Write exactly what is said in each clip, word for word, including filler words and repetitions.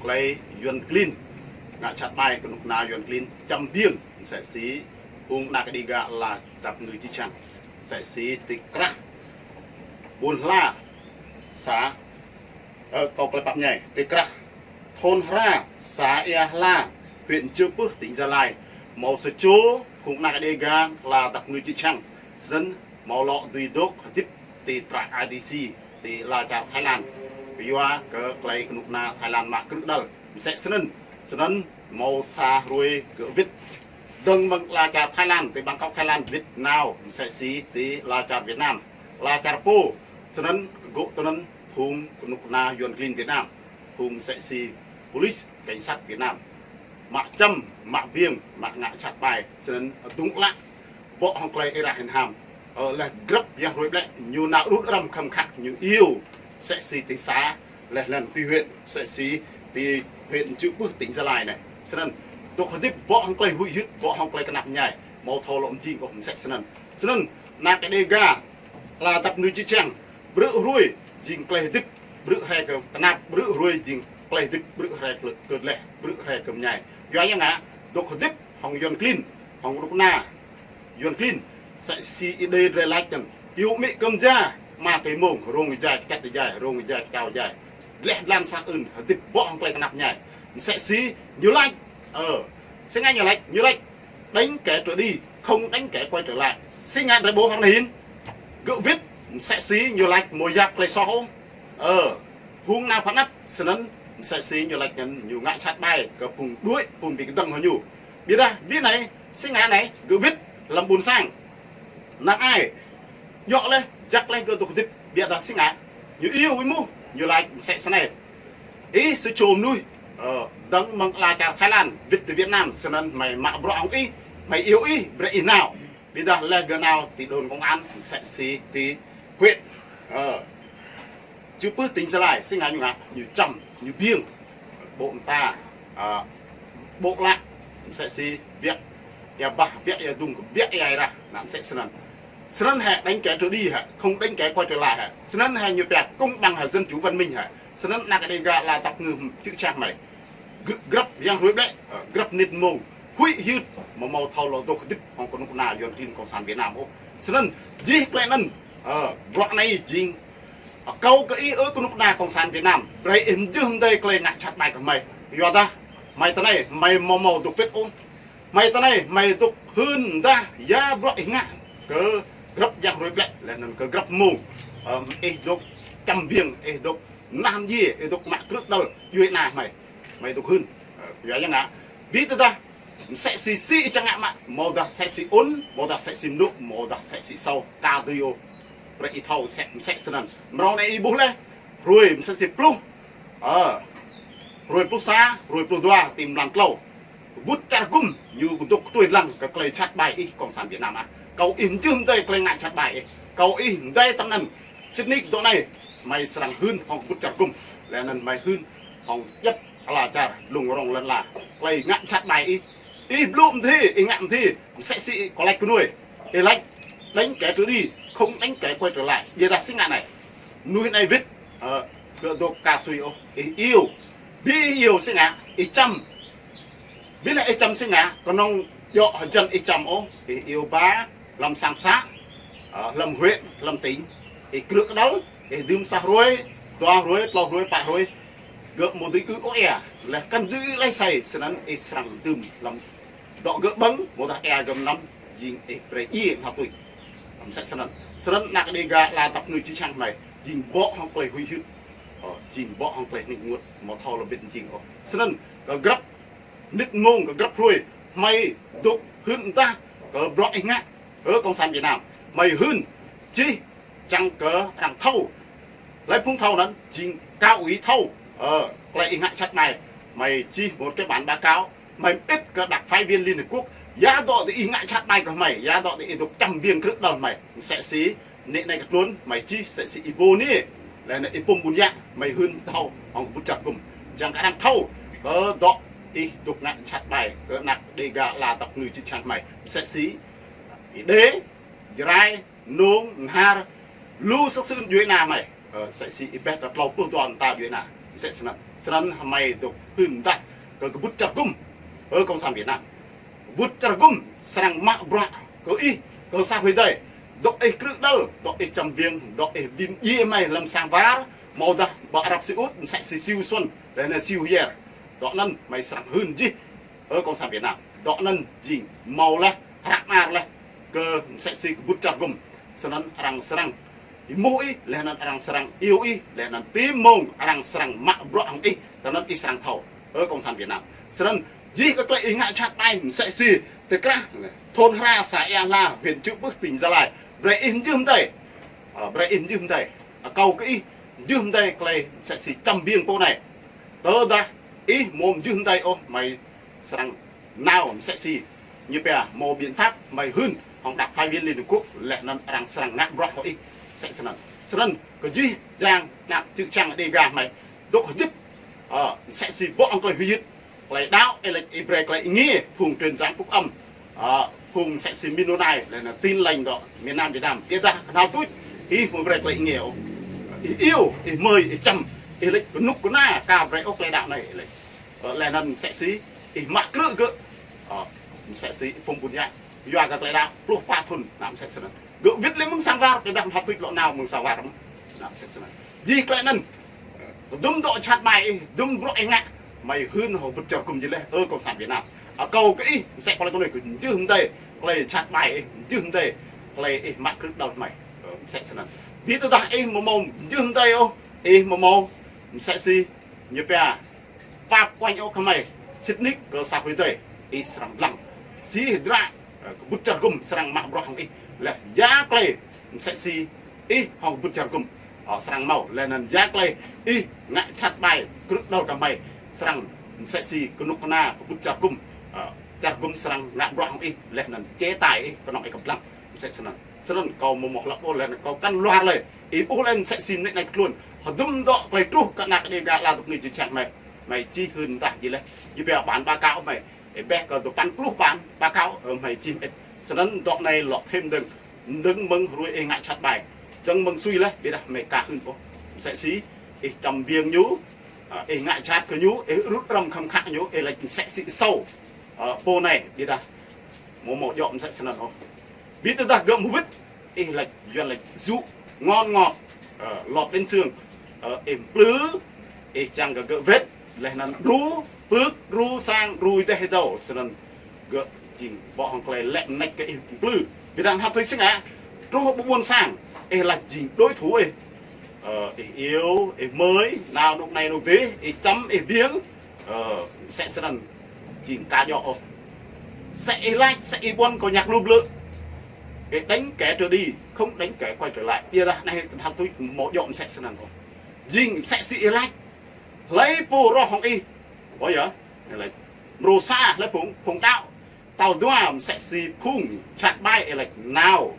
Klei Yuan klin, ngă jhat ƀai kơnuk kơna Yuan klin, čăm biêng, msĕ si phung ană Dêga ala dap kngư čih čang, msĕ si ti krah ƀôn hla, xã, ơ, kâo klei pap ñai, ti krah thôn Hra, xã Ia Hla, huyện Chư Pưh, tỉnh Gia Lai, hmâo sa čô phung ană Dêga ala dap kngư čih čang, snăn hmâo lŏ dưi dôk hơdip ti trại I D C, ti ala čar Thái Lan. Kyua kơ klei kơnuk kơna Thái Lan mă krư̆ đăl. Msĕ snăn, snăn hmâo sa hruê gơ̆ wĭt. Dơ̆ng mơ̆ng ala čar Thái Lan, ti Bangkok Thái Lan, wĭt nao, msĕ si ti ala čar Việt Nam. Ala čar pô, snăn gơ̆ tơnăn phung kơnuk kơna Yuan klin Việt Nam. Phung msĕ si police, cảnh sát Việt Nam. Mă čăm, mă biêng, mă ngă jhat ƀai, snăn dŭng klă bŏ hŏng klei êrah hĭn ham. Ơ, leh grăp yang hruê ƀlĕ, ñu nao rŭt răm khăm khă, ñu iêu, msĕ si ti xã, leh lăn ti huyện, msĕ si ti huyện Chư Pưh, tỉnh Gia Lai anei. Snăn, dôk hơdip bŏ hŏng klei huĭ hyưt, bŏ hŏng klei knap mñai, hmâo thâo lŏ mjing ôh msĕ snăn. Snăn, ană Dêga ala dap kngư čih čang, brư̆ hruê, jing klei hơdip, brư̆ hriê kơ knap, brư̆ hruê jing klei hơdip, brư̆ hriê kơ, kơ leh, brư̆ hriê kơ mñai. Yua yang ngă, dôk hơdip hŏng Yuan klin, hŏng kơnuk kơna Yuan klin, msĕ si Êđê drei lač anăn, iêu amĭ kơ mja, ama kơ mông, rông jai, kčăt jai, rông jai, kčao jai. Leh dlan sang ưn, hơdip bŏ hŏng klei knap mñai. Msĕ si ñu lač, ơ, si ngă ñu lač, ñu lač, đánh kẻ trượt đi, không đánh kẻ quay trở lại. Si ngă drei ƀuh hŏng anei hĭn. Gơ̆ wĭt, msĕ si ñu lač mâo yap klei soh ôh. Ơ, phung nao phă anăp, snăn, msĕ si ñu lač ngăn ñu ngă jhat ƀai, kơ phung đuĕ, phung bi kdơ̆ng hŏng ñu. Ƀiădah, bi anei, si ngă anei, gơ̆ wĭt, hlăm ƀuôn sang. Năng ai, djŏ leh, jăk leh gơ̆ dôk hơdip, ƀiădah si ngă, ñu iêu êmuh, ñu lač msĕ snei. Ih sa čô mnuih, ơ, dơ̆ng mơ̆ng ala čar Thái Lan, wĭt ti Việt Nam, snăn hmei mă bruă hŏng ih, hmei iêu ih, brei ih nao. Ƀiădah leh gơ̆ nao ti đồn công an, msĕ si ti huyện, ơ, Chư Pưh tỉnh Gia Lai, si ngă ñu ngă, ñu čăm, ñu biêng, ƀô̆ mta, ơ, ƀô̆ lă, msĕ si biă, ia bah, biă ia dŭng, biă ia êrah, anăn msĕ snăn. Snăn hĕ đánh kẻ trượt đi hĕ, không đánh kẻ quay trở lại hĕ. Snăn hĕ ñu pia công bằng hĕ, dân chủ văn minh hĕ. Snăn ană Dêga ala dap kngư čih čang hmei. Gr-, grăp yang hruê ƀlĕ, ơ, grăp mnĭt mông, huĭ hyưt, amâo mâo thâo lŏ dôk hơdip hŏng kơnuk kơna Yuan klin cộng sản Việt Nam ôh. Snăn, jih klei anăn, ơ, bruă anei jing, ơ, kâo kơ ih, ơ, kơnuk kơna cộng sản Việt Nam, brei ih mjưh mdei klei ngă jhat ƀai kơ hmei. Yua dah, hmei ti anei, hmei amâo mâo dôk pĭt ôh. Hmei ti anei, hmei dôk hưn mdah, ya bruă ih ngă, kơ grăp yang hruê ƀlĕ, leh anăn kơ grăp mông, ơ, ih dôk čăm biêng, ih dôk nah mdjiê, ih dôk mă krư̆ đăl, djuê ana hmei. Hmei dôk hưn. Ơ, yua yang ngă. Bi tơdah, msĕ si si ih čiăng ngă mă, amâodah msĕ si ŭn, amâodah msĕ si mnŭ, amâodah msĕ si asâo, ka dưi ôh. Brei ih thâo msĕ, msĕ snăn. Mrâo anei ih ƀuh leh, hruê msĕ si pluh, ơ, hruê pluh sa, hruê pluh dua, ti mlan tlâo. Kbŭt čar gŭm, ñu dôk ktuê dlăng kơ klei jhat ƀai ih cộng sản Việt Nam ah. Kâo ih mjưh mdei klei ngă jhat ƀai ih. Kâo ih mdei tăm anăn. Sĭt nik dŏ anei, hmei srăng hưn hŏng kbŭt čar gŭm. Leh anăn hmei hưn hŏng djăp ala čar, lông rông lăn ala. Klei ngă jhat ƀai ih. Ih blŭ mdhi, ih ngă mdhi, msĕ si kâo lač kơ nuê. Ih lač, đánh kẻ trượt đi, không đánh kẻ quay trở lại. Ƀiădah si ngă anei. Mnuih anei wĭt, ơ, gơ̆ dôk ka sui ôh, ih iêu. Bi ih iêu si ngă, ih čăm. Bi leh ih čăm si ngă, kơnơ̆ng djŏ hjăn ih čăm ôh, ih iêu ba, hlăm sang xã, ơ, hlăm huyện, hlăm tỉnh, ih krư̆ kơđăl, ih dưm sa hruê, dua hruê, tlâo hruê, pă hruê, gơ̆ amâo dưi ư ôh êa, leh kăn dưi ư leh asei, snăn ih srăng dưm hlăm dŏ gơ̆ ƀơ̆ng, amâodah êa gơ̆ mnăm, jing ih brei djiê hơtui. Msĕ snăn. Snăn ană Dêga ala dap kngư čih čang hmei, jing bŏ hŏng klei huĭ hyưt. Ơ, jing bŏ hŏng klei hnĭk ênguôt, amâo thâo lŏ bĭt jing ôh. Snăn, kơ grăp mnĭt mông, kơ grăp hruê, hmei dôk hưn mdah, kơ bruă ih ngă, ơ cộng sản Việt Nam. Hmei hưn, čih, čiăng kơ arăng thâo. Hlei phung thâo anăn, jing kâo ih thâo. Ơ, klei ih ngă jhat ƀai. Hmei čih một cái bản báo cáo. Hmei mơĭt kơ đặc phái viên Liên Hiệp Quốc. Ya dŏ ti ih ngă jhat ƀai kơ hmei. Ya dŏ ti ih dôk čăm biêng krư̆ đăl hmei. Msĕ si, anei anei kơ tluôn, hmei čih, msĕ si ih vô anei. Leh anăn ih pŭm ƀuôn yă, hmei hưn thâo, hŏng kbŭt čar gŭm. Čiăng kơ arăng thâo, kơ dŏ ih dôk ngă jhat ƀai, kơ ană Dêga ala dap kngư čih čang hmei. Msĕ si, Êđê, Jrai, Mnông, Mnhar, lu sa sưn djuê ana hmei. Ơ, msĕ si ih ƀuh ta tlâo pluh dua mta djuê ana. Msĕ snăn. Snăn hmei dôk hưn mdah kơ kbŭt čar gŭm. Ơ Cộng sản Việt Nam. Kbŭt čar gŭm srăng mă bruă kơ ih, kơ sa hui dai. Dŏ ih krư̆ đăl, dŏ ih čăm biêng, dŏ ih bi mdjiê hmei hlăm sang war, amâodah ƀơi Arab Saudi, msĕ si Siu Suôn, leh anăn Siu Hiêr. Dŏ anăn hmei srăng hưn jih. Ơ Cộng sản Việt Nam, dŏ anăn jing mâo leh, hră mơar leh, kơ msĕ si kbŭt čar gŭm. Snăn arăng srăng êmuh ih, leh anăn arăng srăng iêu ih, leh anăn ti mông arăng srăng mă bruă hŏng ih, tơ anăn ih srăng thâo. Ơ Cộng sản Việt Nam. Snăn jih kơ klei ih ngă jhat ƀai, msĕ si ti krah thôn Hra, xã Ea Hla, huyện Chư Pưh, tỉnh Gia Lai. Brei ih mjưh mdei. Ơ, brei ih mjưh mdei. Akâo kơ ih mjưh mdei klei msĕ si čăm biêng pô anei. Tơdah ih amâo mjưh mdei ôh, hmei srăng nao msĕ si ñu pia mâo biện pháp hmei hưn hŏng đặc phái viên Liên Hợp Quốc, leh anăn arăng srăng ngă bruă hŏng ih msĕ snăn. Snăn kơ jih jang anak čư̆ čhiăng Đêga hmei dôk hdĭp, ơ, msĕ si bŏ hŏng klei huĭ hyưt, klei đăo, ih lač ih brei klei êngiê phung truyền giảng Phúc Âm, ơ, phung msĕ si Mennonite, leh anăn Tin Lành dŏ miền Nam Việt Nam. Ƀiădah knhal tuč ih amâo brei klei êngiê ôh. Ih iêu, ih mơi, ih čăm, ih lač knŭk kna ka brei ôh klei đăo anei, ih lač. Ơ, leh anăn msĕ si ih mă krư̆ gơ̆, ơ, msĕ si phung ƀun yă, yua kơ klei đăo pluh pă thŭn, anăn msĕ snăn. Gơ̆ wĭt leh mơ̆ng sang war, ƀiădah knhal tuč lŏ nao mơ̆ng sang war mơh, anăn msĕ snăn. Jih klei anăn, dŭm dŏ jhat ƀai ih, dŭm bruă ih ngă, hmei hưn hŏng kbŭt čar gŭm jih leh, ơ Cộng sản Việt Nam. Akâo kơ ih msĕ klei kơ anei kơ mjưh mdei klei jhat ƀai ih, mjưh mdei klei ih mă krư̆ đăl hmei, ơ, msĕ snăn. Bi tơdah ih amâo mâo mjưh mdei ôh, ih amâo mâo msĕ si ñu pia pap kuañ ôh kơ hmei, sĭt nik kơ sa hui dai, ih srăng dlăng. Si hdră, ơ, kbŭt čar gŭm srăng mă bruă hŏng ih. Leh ya klei msĕ si ih hŏng kbŭt čar gŭm, ơ, srăng mâo. Leh anăn ya klei ih ngă jhat ƀai krư̆ đăl kơ hmei, srăng msĕ si knŭk kna kbŭt čar gŭm, ơ, čar gŭm srăng ngă bruă hŏng ih, leh anăn chế tài ih, knŏng ih kăp dlăng. Msĕ snăn. Snăn kâo amâo mâo hlăp ôh, leh anăn kâo kăn luar lei. Ih ƀuh leh msĕ si mnĭt anei kơ tluôn. Hdŭm dŏ klei truh kơ anak Đêga ala dôk ngui čư̆ čhiăng hmei. Hmei či hưn mdah jih leh. Ñu pia bản báo cáo hmei, ih ƀuh kơ dua păn pluh bản báo cáo, ơ, hmei či mơĭt. Snăn dŏ anei lŏ thêm dơ̆ng. Dơ̆ng mơ̆ng hruê ih ngă jhat ƀai. Dơ̆ng mơ̆ng sui leh, ƀiădah hmei ka hưn ôh. Msĕ si ih čăm biêng ñu, ơ, ih ngă jhat kơ ñu, ih rŭt răm khăm khă ñu, ih lač msĕ si asâo, ơ, pô anei, ƀiădah amâo mâo djŏ msĕ snăn ôh. Bi tơdah gơ̆ mơwĭt, ih lač, Yuăn lač dụ ngon ngọt, ơ, lọt đến xương, ơ, ih mplư, ih čiăng kơ gơ̆ wĭt, leh anăn đru pưk, đru sang, đru êdeh êdâo, snăn gơ̆ jing bŏ hŏng klei lĕ mnêč kơ ih mplư. Ƀiădah hăp thâo si ngă, truh ƀơi ƀuôn sang, ih lač jing đối thủ ih. Ơ, ih iêu, ih mơi, nao anôk anei anôk adih, ih čăm, ih biêng, ơ, msĕ snăn jing ka djŏ ôh. Msĕ ih lač, msĕ ih ƀuăn kơ nhạc lu blư̆. Ih đánh kẻ trở đi, không đánh kẻ quay trở lại. Ƀiădah anei knhal tuč amâo djŏ msĕ snăn ôh. Jing msĕ si ih lač, hlei pô roh hŏng ih. Ơ yơh, ih lač. Mrô sa hlei phung, phung đăo. Tal dua msĕ si phung jhat ƀai ih lač nao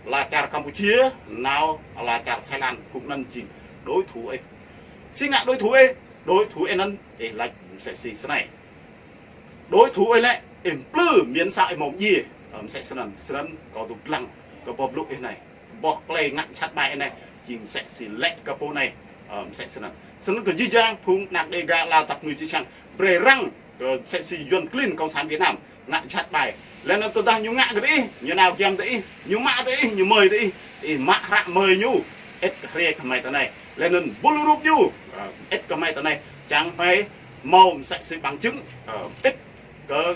ala čar Campuchia, nao ala čar Thái Lan, phung anăn jing đối thủ ih. Si ngă đối thủ ih, đối thủ ih anăn ih lač msĕ si snei. Đối thủ ih lĕ, ih mplư, miễn sao ih amâo mdjiê, ơ, msĕ snăn, snăn kâo dôk dlăng kơ boh blŭ ih anei. Boh klei ngă jhat ƀai ih anei, jing msĕ si lĕ kơ pô anei, ơ, msĕ snăn. Snăn kơ jih jang phung anak Đêga ala dap kngư čư̆ čhiăng, brei răng kơ msĕ si Yuăn klin Cộng sản Việt Nam ngă jhat ƀai. Leh anăn tơdah ñu ngă kơ diih, ñu nao giăm diih, ñu mă diih, ñu mơi diih, ih mă hră mơi ñu, mơĭt kơ hriê kơ hmei tơ anei. Leh anăn ƀuh rup ñu, ơ, mơĭt kơ hmei tơ anei. Čiăng hmei mâo msĕ si bằng chứng, ơ, mơĭt kơ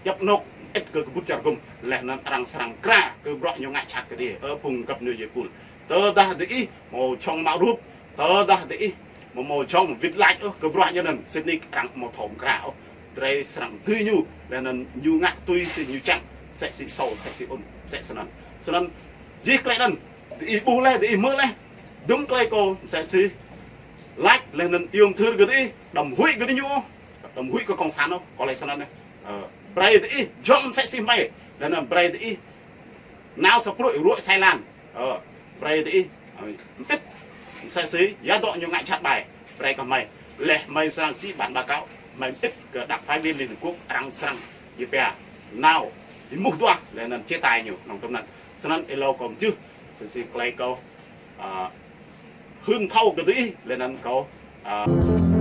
djăp anôk, mơĭt kơ kbŭt čar gŭm, leh anăn arăng srăng mkra kơ bruă ñu ngă jhat kơ diih, ơ phung găp nui jih pul. Tơdah diih amâo jhŏng mă rup, tơdah diih amâo mâo jhŏng wĭt lač ôh kơ bruă ñu anăn, sĭt nik arăng amâo thâo mkra ôh. Drei srăng dưi ñu, leh anăn ñu ngă tui si ñu čiăng, msĕ si asâo, msĕ si ŭn, msĕ snăn. Snăn jih klei anăn, diih ƀuh leh, diih mơ̆ leh, dŭm klei kâo msĕ si lač, leh anăn iêu mthưr kơ diih, đăm huĭ kơ diñu ôh, đăm huĭ kơ cộng sản ôh, kâo lač snăn anei. Ơ, brei diih jhŏng msĕ si hmei, leh anăn brei diih nao sa pruê̆ ruê̆ sa êlan. Ơ, brei diih, ơ, mơĭt msĕ si ya dŏ ñu ngă jhat ƀai, brei kơ hmei. Leh hmei srăng čih bản báo cáo, hmei mơĭt kơ đặc phái viên Liên Hợp Quốc, arăng srăng ñu pia nao êmuh duah, leh anăn chế tài ñu, knŏng tŭm anăn. Snăn êlâo kâo mčưh, msĕ si klei kâo, ơ, hưn thâo kơ diih, leh anăn kâo A.